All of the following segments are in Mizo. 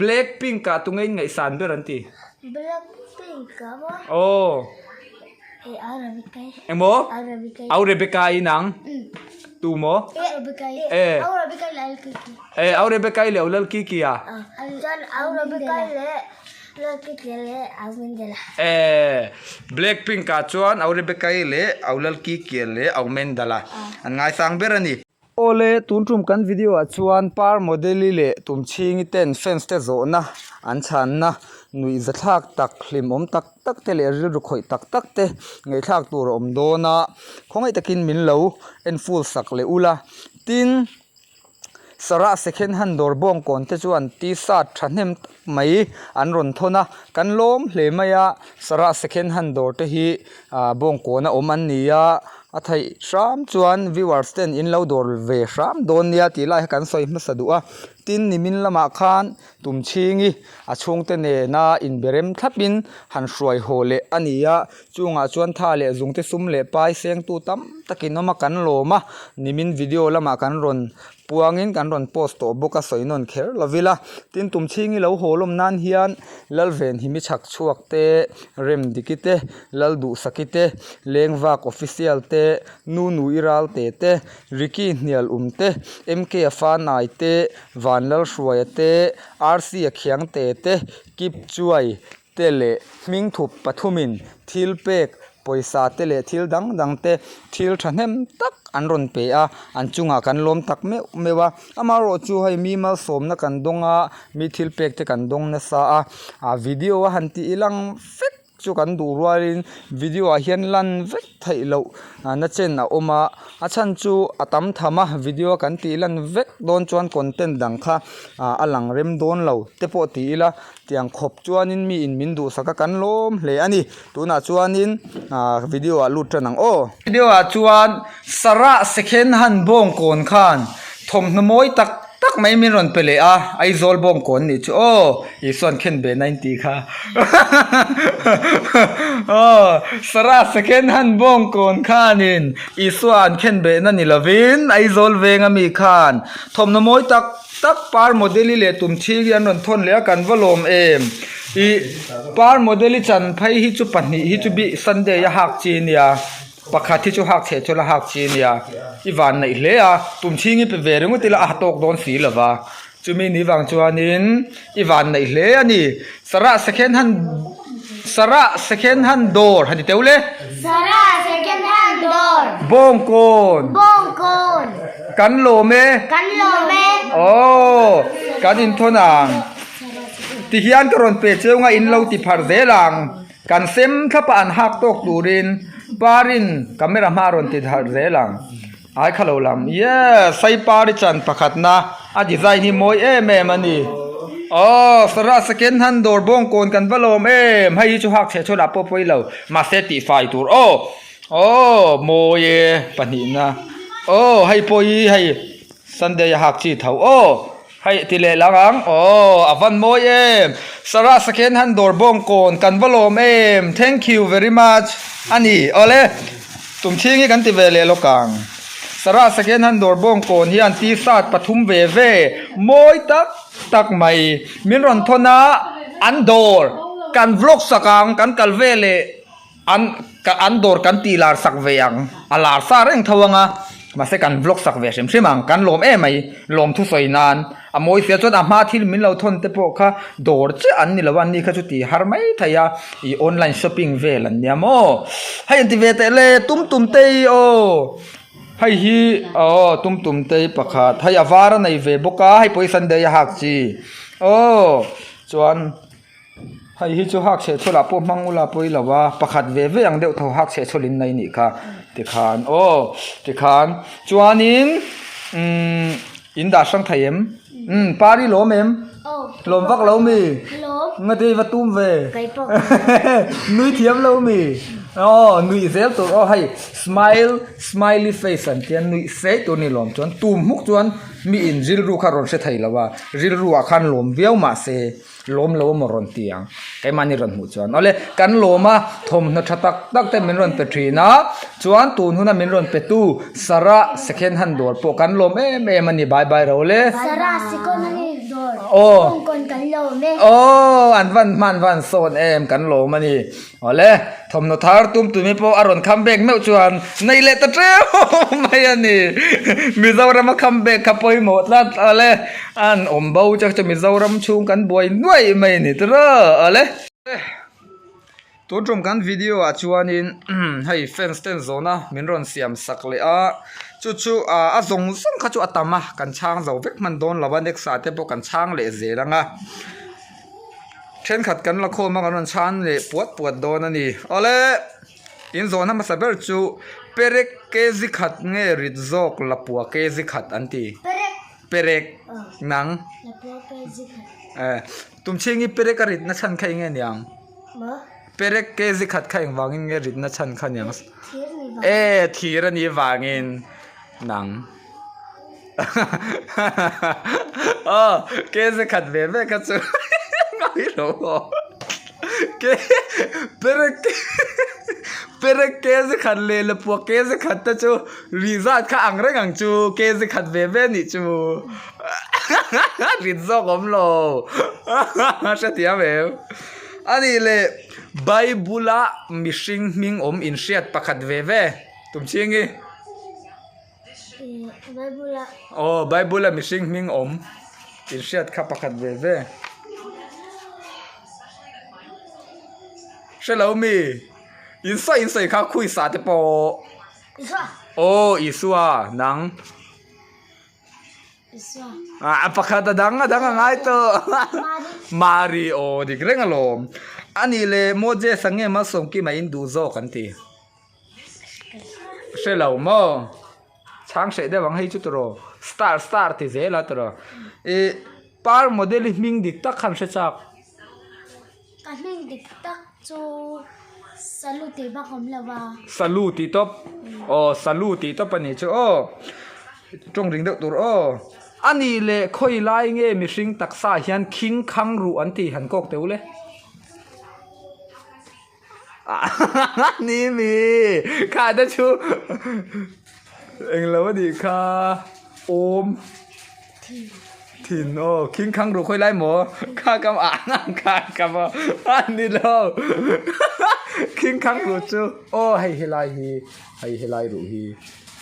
Blackpink ah tunge in ngaihsan ber an ti? Blackpink ah maw? Aw. Eh au Rebecca i. Engmaw? Au Rebecca i. Au Rebecca i nang? Tu maw? Au Rebecca i. Eh. Au Rebecca i leh Lal Kiki. Eh au Rebecca i leh au Lal Kiki a? Chuan au Rebecca i leh Lal Kiki leh au Mendela. Eh Blackpink ah chuan au Rebecca i leh au Lal Kiki leh au Mendela an ngaisang ber a ni. Awle, tun tum kan video ah chuan par model-i leh tumchhingi ten fans te zawhna an chhanna nuih zathlak tak hlimawm tak tak te leh rilru khawih tak tak te ngaihthlak tur a awm dawn a, khawngaih takin min lo en full sak leh ula. Tin, Sarah second hand dawr bawngkawn te chuan t-shirt thahnem tak mai an rawn thawn a, kan lawm hle mai a, Sarah second hand dawr te hi ah bawngkawn a awm an ni a. A theih hram chuan viewers ten in lo dawr ve hram dawn nia tih lai kha kan sawi hmasa duh a, tin nimin lamah khan Tumchhingi a chhungte nena inberem thlapin han hruai haw leh a ni a, chungah chuan tha leh zungte sum leh pai sengtu tam takin awm a kan lawm a, nimin video lamah kan rawn Puangin kan rawn post tawh bawk a sawi nawn kher lo ila. Tin Tumchhingi lo haw lawm nan hian Lalvenhimi chhak chhuak te, Remdiki te, Lalduhsaki te, Lengvak Official te, Nunu i Ralte te, Ricky Hnial Um te, MK a Fanai te, Vanlalhruaia te, RC a Khiangte te, Kip Chuai te leh hmingthup pathumin thil pek pawisa te leh thil dang dang te thil thahnem tak an rawn pe a an chungah kan lawm tak meuh meuh a amaherawh chu hei mi malsawmna kan dawng a mi thil pek te kan dawng nasa a ah video a han tih ilang vek chu kan duh rualin video ah hian lan vek theih loh na chen a awm a a chhan chu a tam tham a video a kan tih lan vek dawn chuan content dang kha ah a lang rem dawn lo te pawh ti ila. Tiang khawp chuanin mi in min duhsak a kan lawm hle a ni. Tunah chuanin ah video ah lut tan ang aw. Video ah chuan Sarah second hand bawngkawn khan thawmhnaw mawi tak tak mai min rawn pe leh a, Aizawl bawngkawn nih chu aw, Isuan khen be na in tih kha aw Sarah second hand bawngkawn khanin Isua an khen be na ni lovin Aizawl venga mi khan thawmhnaw mawi tak Tak par model-i leh tum thil hi an rawn thawn leh a kan va lawm em ih par model-i chan phei hi chu pahnih hi chu bih sunday a hak chi ania pakhat hi chu hak chheh chuan a hak chi ania i van neih hle a tum chhing hi pe ve ringawt ila a ha tawk dawn si lo va chumi ni vang chuanin i van neih hle a ni sarah second hand sarah second hand dawr han ti teuh le sarah second hand dawr bawngkawn bawngkawn. Kan lawm e. Kan lawm e. Aw, kan inthawn ang. Tihian ka rawn pe cheu nga in lo ti phar zel ang. Kan sem thlapa an hak tawk turin Parin camera hma rawn ti thar zel ang. Ai kha lo lam. Yes, hei Pari chan pakhatna a design hi mawi em em a ni. Aw, Sarah second hand dawr bawngkawn kan va lawm em. Hei hi chu hak chhe chhuat ah pawh pawi lo. Mahse tihfai tur aw. Aw mawi e pahnihna aw hei pawh hi hei sunday a hak chi tho aw hei ti leh lang ang aw a van mawi em sarah second hand dawr bawngkawn kan va lawm em thank you very much a ni awle tum chhing hi kan ti ve leh lawk ang sarah second hand dawr bawngkawn hian t-shirt pathum ve ve mawi tak tak mai min rawn thawn a an dawr kan vlog sak ang kan kal ve leh. An ka an dawr kan tih lar sak ve ang, a lar sa reng tho ang a, mahse kan vlog sak ve hrim hrim ang, kan lawm em mai, lawm thusawi nan a mawi sia chuan a hma thil min lo thawn te pawh kha dawr chiah an ni lo a, ni kha chu tih har mai thei a, ih online shopping vel an nia maw, hei an ti ve teh le tum tum te hi aw, hei hi aw tum tum te hi pakhat, hei a var a nei ve bawk a, hei pawh hi sunday a hak chi aw chuan. Hei hi chu hak chheh chhawlah pawh hmang ula pawi lo a, pakhat ve ve ang deuh tho hak chheh chhawlh in nei nih kha tikhan aw tikhan chuanin umm in dah hrang thei em umm pari lawm em lawm vak lo mi ngati va tum ve nui thiam lo mi aw nuih zel tur aw hei smile smiley face an tia nuih sei tur ni lawm chuan tum hmuk chuan mi in rilru kha rawn hre thei lo a rilru ah khan lawm viau mahse. Lawm lo amaw rawn ti ang. Keimahni rawn hmuh chuan. Awle, kan lawm a, thawmhnaw tha tak tak te min rawn pe thin a, chuan tun huna min rawn pe tu Sarah second hand dawr pawh kan lawm em em a ni bye bye ro le. Sarah second hand dawr kawngkawn kan lawm e. Aw, an van hman van sawn em kan lawm a ni. Awle, thawmhnaw thar tum tumi pawh a rawn come back meuh chuan nei leh ta teuh mai a ni. Mizoram a come back kha pawimawh tlat. Awle, an awm bo chak chu Mizoram chhung kan buai nuaih mai a ni tiraw. Awle. Tun tum kan video ah chuanin hei fence ten zawhna min rawn siam sak leh a, chu chu a zawng zawng kha chu a tam a, kan chhang zo vek hman dawn lo a, next ah te pawh kan chhang leh zel ang a. Thenkhat kan la khawm a kan rawn chhan leh puat puat dawn a ni. Awle, in zawhna hmasa ber chu perek kg khat nge rit zawk lapua kg khat an ti. Perek. Perek nang. Lapua kg khat. Eh, tumchhingi perek a rit na chhan kha eng nge niang? Maw? Perek kg khat kha engvangin nge rit na chhan kha niang? Thir ni vangin. Eh, thir a ni vangin nang. Aw kg khat ve ve kha chu ngai lo aw ke perek perek kg khat leh lapua kg khat te chu ri zat kha ang reng ang chu kg khat ve ve nih chu rit zawk awm lo hrethiam em a nih leh bible a mihring hming awm inhriat pakhat ve ve tumchhingi. Aw Bible a mihring hming awm in hriat kha pakhat ve ve. Hrelo mi in sawi in sawi kha khui sa te pawh. Aw Isua nang. A pakhat a dang a dang a ngai tawh. Mari aw dik reng alawm. Anih leh Moses a nge Malsawmkima in duh zawk an ti. Hre lo maw? Chhang hreh deuh ang hei chu tiraw? Star star ti zel a tiraw? Ih par model hi hming dik tak khan hre chak. Ka hming dik tak chu Salu tih bak awm lo a. Salu tih tawp. Aw Salu tih tawp a nih chu aw. Tawng ring deuh tur aw. A nih leh khawi lai nge mihring taksa hian khing khang ruh an tih han kawk teh u le. Ni mi kha te chu englo a nih kha awm thin aw khing khang ru khawi lai maw kha kam ah kha kam aw a ni lo khing khang ru chu aw hei helai hi hei helai ruh hi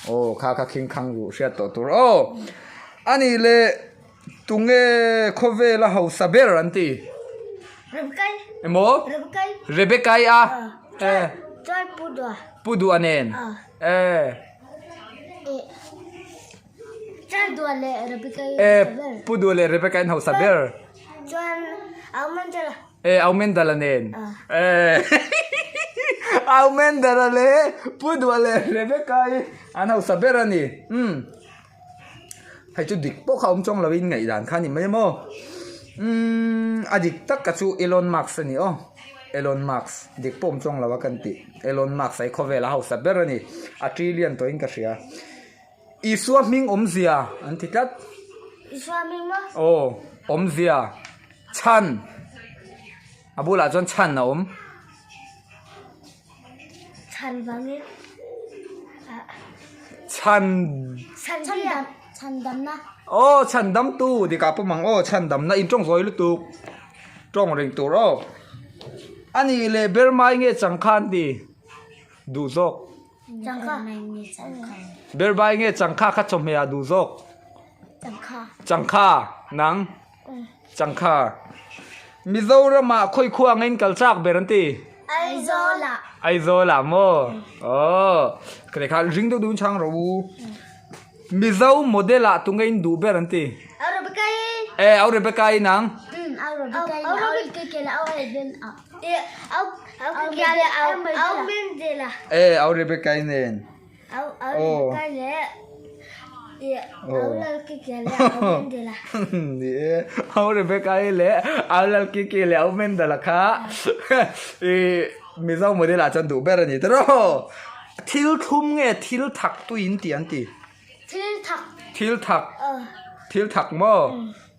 aw kha kha khing khang ruh hriat tawh tur aw a nih leh Tunge khawvel a hausa ber an ti? Rebekai. Emaw? Rebekai. Rebekai a. Eh. Chuan Pu Dua. Pu Dua nen. Eh. Chuan Dua leh Rebekai. Eh, Pu Dua leh Rebekai an hausa ber. Chuan Au Mendala. Eh, Au Mendala nen. Eh. Au Mendala leh Pu Dua leh Rebekai an hausa ber a ni. Umm. Hei chu dik pawh kha awm chuang lo in ngaihdan kha a ni mai a maw umm a dik tak ka chu Elon Musk a ni aw Elon Musk dik pawh awm chuang lo a kan tih Elon Musk a hi khawvel a hausa ber a ni a trillion tawh in ka hria Isua hming awmzia an ti tlat Isua hming maw aw awmzia chhan a bulah chuan chhan a awm. Chhan vangin ah. Chhan. Chhan dam chhan damna. Aw chhan damtu dikah pawm ang aw chhan damna in tawng zawi lutuk tawng reng tur aw. A nih leh ber mai nge changkha an ti duh zawk. Changkha. Ber mai nge changkha kha chawhmeh ah duh zawk. Changkha. Changkha nang. Changkha. Mizoramah khawi khua ang in kal chak ber an ti? Aizawlah. Aizawlah maw? Aw. Ka leh kha ring deuh deuh in chhang rawh u. Mizo model ah tunge in duh ber an ti? Au Rebecca-i. Eh, au Rebecca-i nang? Au Rebecca-i. Au Rebecca-i au Rebecca-i. Au au Rebecca-i au Mendela. Eh, au Rebecca-i nen. Ni e, au Rebecca-i leh au Lalkiki leh au Mendala kha i Mizo model ah chuan duh ber a ni tiraw. Thil thlum nge thil thak tuiin tih an ti? Thil thak. Thil thak. Thil thak maw?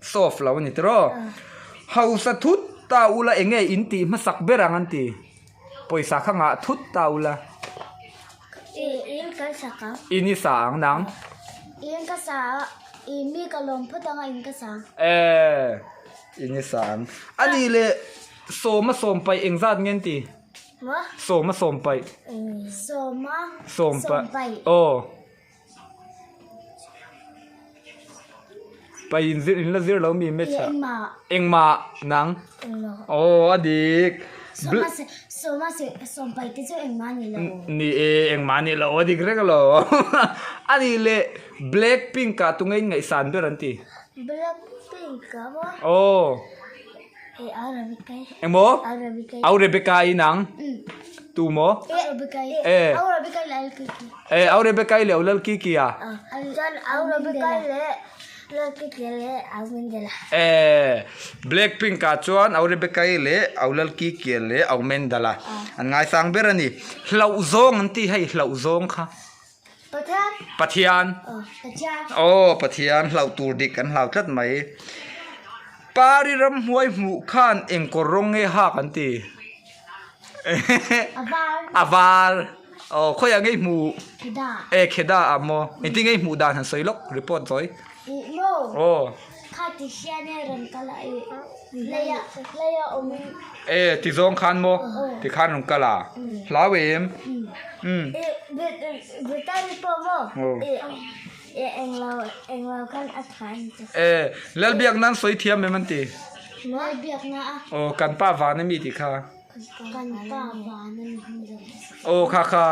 Soft lo a ni tiraw. Hausa thut ta ula eng nge in tih hmasak ber ang an ti. Pawisa kha ngah thut ta ula. In kan sak ang. In i sa ang nang. In ka sa a, i mi ka lawm phawt ang a in ka sa ang. Eh, in i sa ang. A nih leh sawma sawm paih engzat nge an ti? Maw? Sawma sawm paih. Sawma sawm paih. Aw. Pai in zir in la zir lo mi match ah. Engmah. Engmah nang. Englo. Aw a dik. Sawma se sawma se sawm pai te chu engmah ni lo. Ni e engmah ni lo a dik reng lo. A nih leh black pink ah tunge in ngaihsan ber an ti. Black pink ah maw. Aw. Eh au Rebecca i. Engmaw? Au Rebecca i. Au Rebecca i nang. Tu maw? Au Rebecca i. Eh. Au Rebecca i leh Lal Kiki. Eh au Rebecca i leh au Lal Kiki a. Chuan au Rebecca i leh Lal Kiki leh au Mendela. Eh Black Pink ah chuan au Rebecca i leh au Lal Kiki leh au Mendela an ngaisang ber a ni. Hlauh zawng an ti hei hlauh zawng kha. Pathian. Pathian. Aw Pathian. Aw Pathian hlauh tur dik an hlau tlat mai. Pari ramhnuai hmuh khan eng kawr rawng nge hak an ti? A var. A var. Aw khawiah ngei hmuh? Kheda. E Kheda ah maw? Engtin ngei hmuh dan han sawi lawk report zawi. Ih maw. Aw. Kha ti hian e rawn kal a ih leia leia awm in. E ti zawng khan maw? Ti khan rawn kal a? Hlau em? Umm. Ih Britani pawh maw? Ih ih englo englo khan a tha an ti. E Lalbiak nan sawi thiam em an ti? Lalbiakna a. Aw kan pa van ami tih kha. Kan pa van ami. Aw kha kha.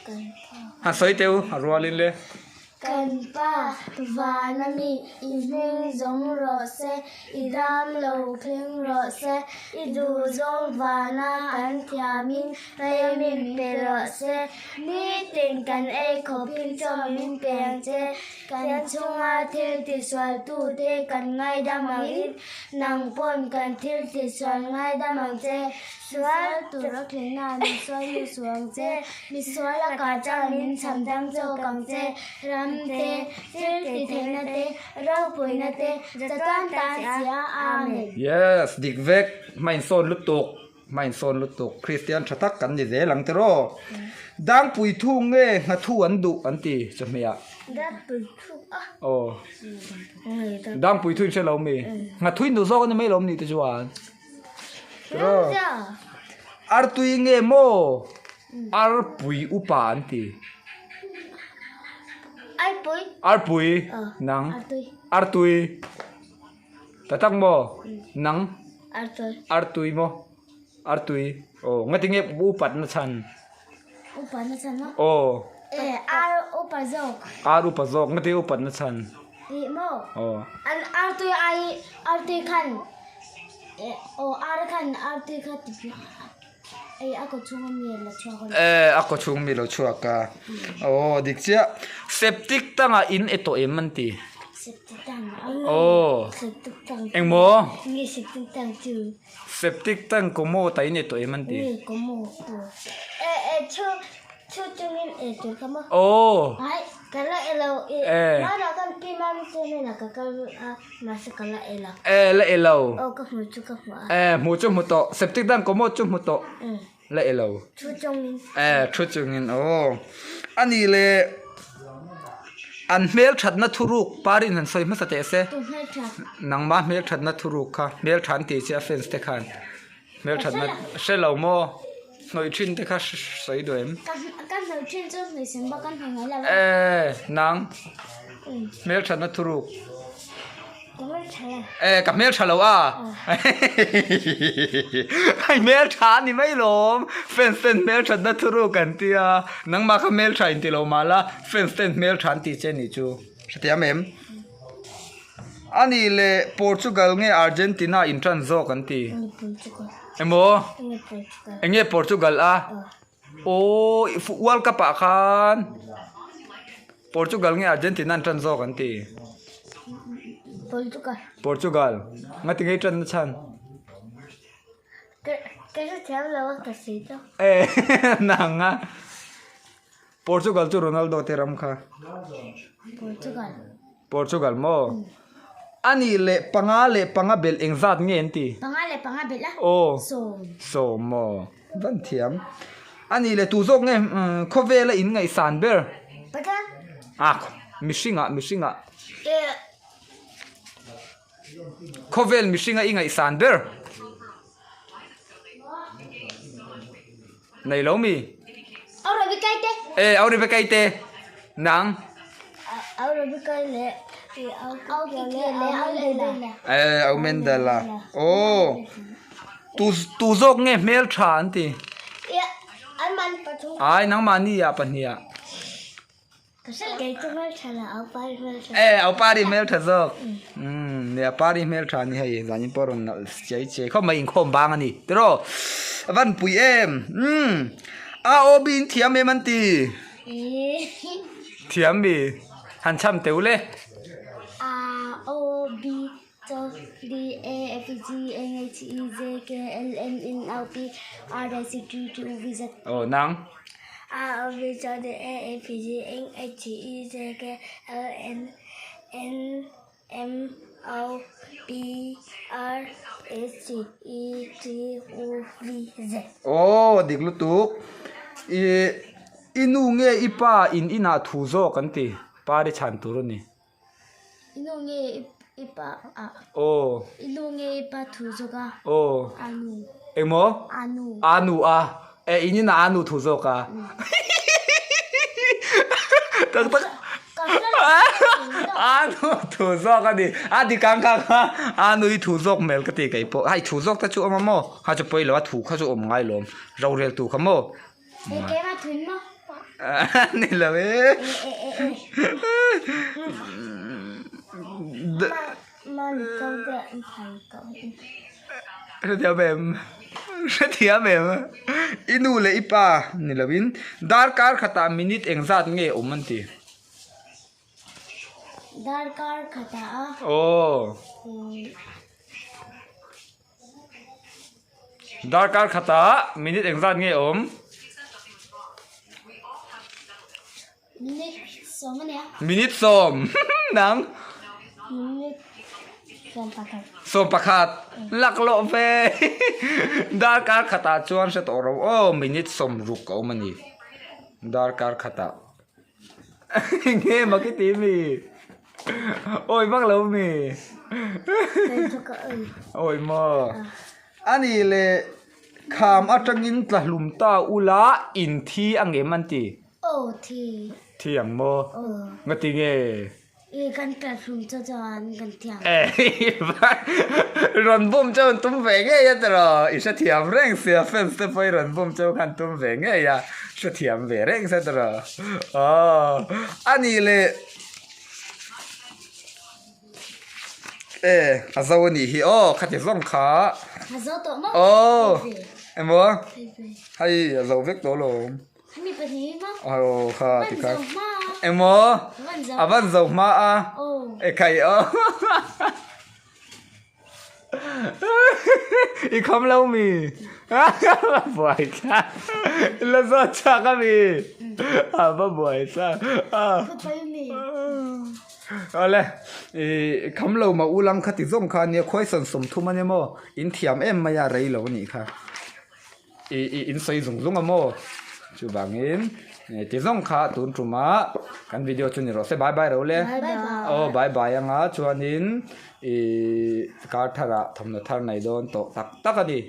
Kan pa. Han sawi teh u a rualin le. Kan Pa, van a mi, i hming zawng rawh se, i dam lo thleng rawh se, i duh zawng vana kan thiamin rei min pe rawh se, nitin kan ei khawpin chaw min pe ang che, kan chhunga thil tisualtute kan ngaidam angin nang pawn kan thil tisual ngaidam ang che. Sual tur a thleng a, mi sual nu suh ang che, mi sual a kah chuan min chham dam zawk ang che, ram te, thil ti theihna te, ropuina te, chatuan tan si a, Amen. Yes, dik vek, hma insawn lutuk, hma insawn lutuk, Kristian tha tak kan ni zel ang tiraw? Dangpui thu nge nghathu an duh an ti chawhmeh ah. Dangpui thu a. Aw. Dangpui thu in hre lo mi? Nghathu in duh zawk a ni mai lo mi te chuan. Artui nge maw arpui upa an ti. Arpui. Arpui nang. Artui. Ta tak maw nang. Artui. Artui maw artui aw ngati nge upat na chhan. Upat na chhan maw. Aw. Eh ar upa zawk. Ar upa zawk ngati upat na chhan. Ih maw. Aw. An artui ai artui khan. Aw ar khan artui kha ti ei a kaw chhung ami lo chhuak a. Eh a kaw chhung ami lo chhuak a. Aw dik chiah. Septic tank ah in e tawh em an ti. Septic tank ah. Aw. Septic tank. Engmaw? Nge septic tank chu. Septic tank kawmaw ta in e tawh em an ti. Nge kawmaw tu. Eh eh thu thu chungin e tur kha maw. Aw. Ai ka la e lo. Eh. Mara kan pi mam chu nen ka kal a. Mahse ka la e lo. Eh, la e lo. Aw, ka hmu chu ka hmu a. Eh, hmu chu hmu tawh. Septic tank kawmaw chu hmu tawh. La e lo. Thu chungin. Eh, thu chungin aw. A nih le an hmel thatna thuruk parin han sawi hmasa teh se. Tu hmel that? Nangma hmel thatna thuruk kha. Hmel tha an tih che a fans te khan. Hmel thatna hre lo maw? Hnawih thin te kha sawi duh em? Ka hnawih thin chu hnawih sem bawk an hnawih ngai lo a. Eh, nang hmel thatna thuruk. Ka hmel tha lo. Eh, ka hmel tha lo a. Hei hmel tha a ni mai lawm. Fans ten hmel thatna thuruk an tia. Nangmah kha hmel tha inti lo mah la, fans ten hmel tha an tih che nih chu. Hrethiam em? A nih leh Portugal nge Argentina in tan zawk an ti? Emaw? Enge Portugal a? Aw World Cup ah khan Portugal nge Argentina an tan zawk an ti? Portugal. Portugal. Ngati nge i tan na chhan? Ka hrethiam lo a ka sawi tawh. Eh nang a. Portugal chu Ronaldo te ram kha. Portugal. Portugal maw? A nih leh panga leh panga belh engzat nge an ti? Panga leh panga belh a? Aw. Sawm. Sawm maw? Van thiam. A nih leh tu zawk nge khawvela in ngaihsan ber? Pathian. Ah, mihringah, mihringah. Khawvel mihringa i ngaihsan ber? Nei lo mi? Au Rebecca te. E, au Rebecca te. Nang? Au Rebecca le au Kiki le au Mendela. E, au Mendela. Oh. Tu tu zawk nge hmel tha an ti? An man pathum. Ai nangmahni ah pahnih ah. Kei chu hmeltha la au pari hmeltha. E au pari hmeltha zawk. Umm nia pari hmeltha ni hei zanin pawh rawn nalh chiai chiai khawp mai inkhawm bang a ni tiraw a van pui em umm a aw bi in thiam em an ti thiam mi han cham teu le. A O B C D E F G N H E J K L M N O P R S T U V Z. Aw nang. A O B C D E F G N H E J K L M N M O P R S T U V Z. Aw dik lutuk i i nu nge i pa in inah thu zawk an ti pa ri chhan tur a ni. I nu nge i pa a. Aw. I nu nge i pa thu zawk a. Aw. A nu. Engmaw? A nu. A nu a. E in inah a nu thu zawk a. Tak tak. A nu thu zawk a ni. A dik ang kha kha a nu i thu zawk hmel ka ti kei pawh. Hei thu zawk te chu awm a maw? Kha chu pawi lo a thu kha chu awm ngai lawm. Rorel tu kha maw? Ni lo e. Hrethiam em? Hrethiam em? I nu leh i pa ni lovin darkar khatah minute engzat nge awm an ti? Darkar khatah a. Aw. Darkar khatah minute engzat nge awm? Minute sawm a nia. Minute sawm nang? Minute 11. 11 laklawh ve darkar khatah chuan hre tawh ro aw minute 60 a awm a ni darkar khatah. Nge mak i ti mi? Awi vak lo mi? Awi maw? Ani le kham atangin tla hlum ta ula in thi angem an ti? Aw thi. Thi ang maw? Ngati nge? I kan tla hlum chu chuan kan thiam. Rawn bum cheu an tum ve ngei a tiraw? I hrethiam reng sia fans te pawh i rawn bum cheu khan tum ve ngei a, hrethiam ve reng sia tiraw? Aw a nih leh e a zo a nih hi aw khati zawng kha. A zo tawh maw? Aw emaw hei a zo vek tawh alawm. Hemi pahnih hi maw? Aw kha ti kha. Van zo hma a. Emaw? A van zo hma a. Aw. E khai aw. I kham lo mi? Va buai thla. La zawt chak a mi? A va buai thla. Ka pai mi. Awle i kham lo mah ulang kha ti zawng kha ania khuai sawn 30 ania maw? In thiam em mai a rei lo anih kha. I i in sawi zung zung a maw? Chuvangin ti zawng kha tun tuma kan video chu ni rawh se bye bye ro le. Aw bye bye anga chuanin i kar tharah thawmhnaw thar nei dawn tawh tak tak a ni.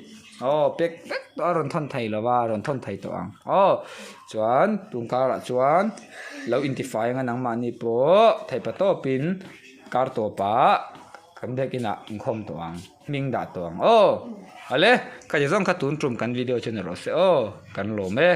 Aw pek vek tawh a rawn thawn thei lo va rawn thawn thei tawh ang. Aw chuan tun karah chuan lo intifai anga nangmahni pawh theihpa tawpin kar tawpah kan biakinah inkhawm tawh ang. Hming dah tawh ang aw. Ale, ka ti zawng kha tun tum kan video chu ni rawh se aw. Kan lawm e.